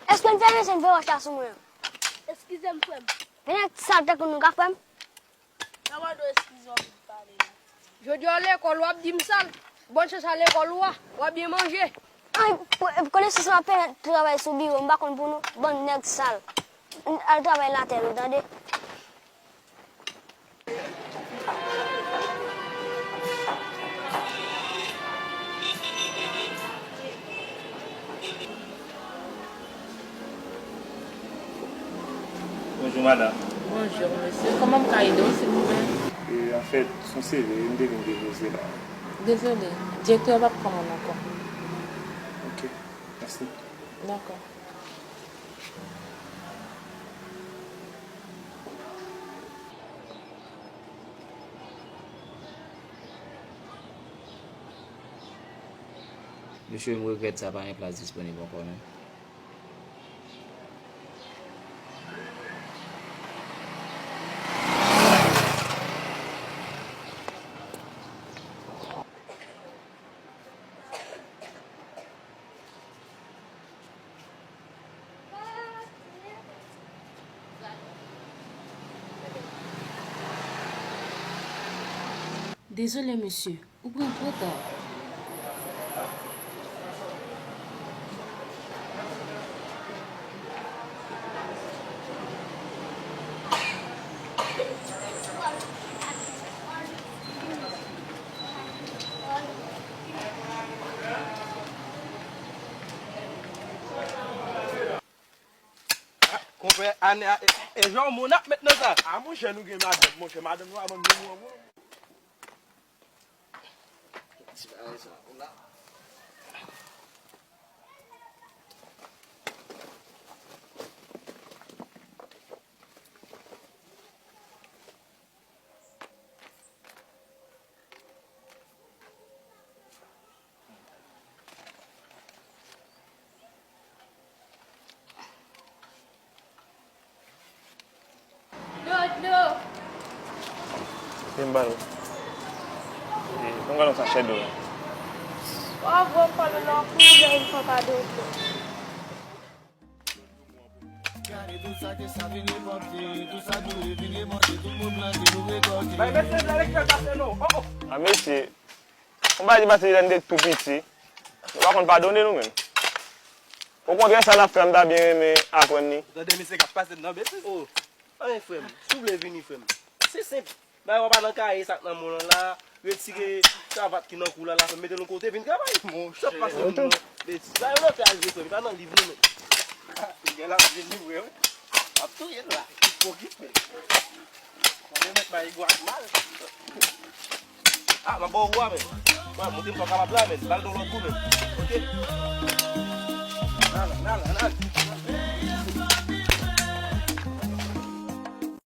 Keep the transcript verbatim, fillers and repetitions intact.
Èske n fè bezwen vye wòch la sou mwen an? Eskize m, frè m. Men nèg sal tankou nou ka frè m? Sa mande w eskize w ap vin pale la. Jodi a lekòl w ap di m sal. Bòn chans a lekòl ou a, w ap byen manje. Ay, konesans w ap pèmèt travay sou biwo, m pa konn pou nou, bann nèg sal. Al travay latè nou, tande? Bonjou, madanm. Bonjou, mesye. Kòman m ka ede w, silvouplè? E, anfèt, se yon C V m te vin depoze la. Dezole, direktè a p ap pran moun ankò. Ok, mèsi. Dakò. Mesye, m regrèt sa, pa gen plas disponib ankò non. Dezole, mesye, ou pran twò ta. Ah, konpè, ane a, e, e jan moun ap met nan sa. Ah, monchè, nou gen madanm, monchè, madanm nou a ban nou an, bon. Ti bagay sa, ou la. Dlo, dlo. Se m ba l. E, mwen gade yon sachè dlo. Wa vre kòl ou nan kou, lè yon fwa pa dlo. Bay mesye, lè lekòl pase non. Oh, oh. A mesye, yon bagay ki pase lè n te tou piti, nou pa konn padone nou menm. Okontrè, sa n ap fè a, m ta byen renmen aprann li. Tande mesye k ap pase nan betiz. Oh, anyen frè m, si w vle vini frè m, se senp. Bay w pa nan kaye sa k nan men w lan la, retire kravat ki nan kou la, la fè mete l yon kote, vin travay. Monchè. Sa pase moun nan betiz. Bay w nan kay vre frè m, pa nan liv non men. Gen la vini vre wi. Ap touye l la. Ipokrite. Mwen mèt bay gwa mal. Ah, m ap ba w gwa men. Mwen montre m sa w kapab la men. Ba l nan lòt kou men. Ok. Nan, nan, nan, nan.